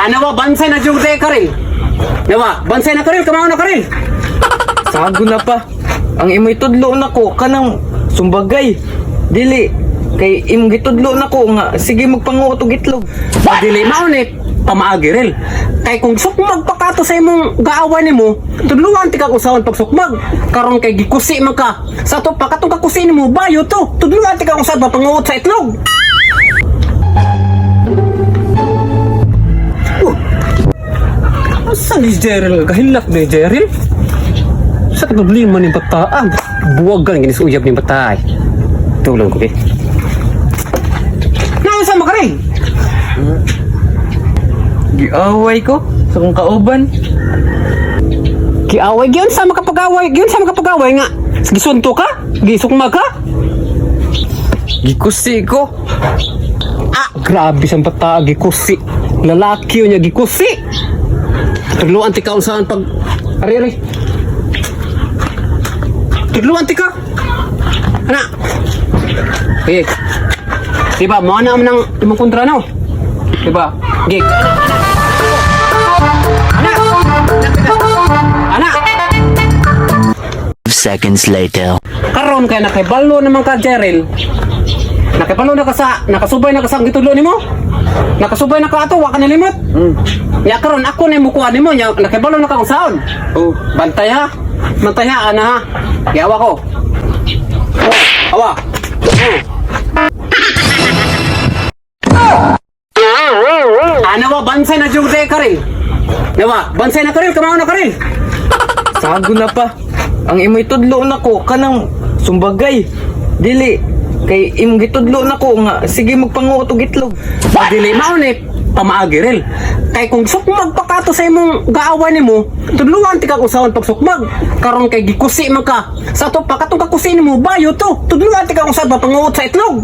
Ano ba, bansay na jud kay Karil. Nawa, bansay na Karil, kamao na Karil. Sago na pa. Ang imoy tudlo nako kanang sumbagay. Dili kay imong gitudlo nako nga sige magpanguot og itlog. Dili mao ni pamaagi ril. Kay kung sukmag pa kato sa imong gaaway nimo, tudluan ti kag usaon pag sukmag. Karon kay gikusi man ka. Sa ato pa katong kakusi nimo bayo to. Tudluan ti kag usaon papanguot sa itlog. Oh. Asa ni Jeril? Kahilak ni Jeril? Sa problema ni bataan? Buwagan gini sa uyab ni batay. Tulong ko, be. Nausa mo ka rin? Giaway ko sa kong kauban. Giaway gyud sa makapag-away, gyud sa makapag-away nga. Gisunto ka? Gisukma ka? Gikusi ko. Ah, grabe sa bata gikusi. Lalaki yun niya gikusi. Tudluan ti ka unsaan pag ari ari. Tudluan ti ka. Ana. Eh. Diba, mo na nang imong kontra no? Diba? Gig. Ana. Ana. Ana. Seconds later. Karon kay nakibalo naman ka, Jeril. Nakibalo na ka sa nakasubay na ka sa gitudlo nimo. Nakasubay na ka ato, wa ka nilimot. Nya karon ako na mukuha nimo, nya nakibalo na ka kung saon. Oh, Bantay ha. Bantay ha, ana ha. Giawa ko. Oh, awa. Oh. Ana ba bansay na jud kay Karil? Nawa, bansay na Karil, kamao na Karil. Sago na pa. Ang imoy tudlo nako kanang sumbagay. Dili kay imong gitudlo nako nga sige magpanguot og itlog. Dili mao ni pamaagi ril. Kay kung sukmag pa kato sa imong gaaway nimo, tudluan ti kag usaon pag sukmag. Karon kay gikusi man ka. Sa ato pa katong kakusi nimo bayo to. Tudluan ti kag usaon papanguot sa itlog.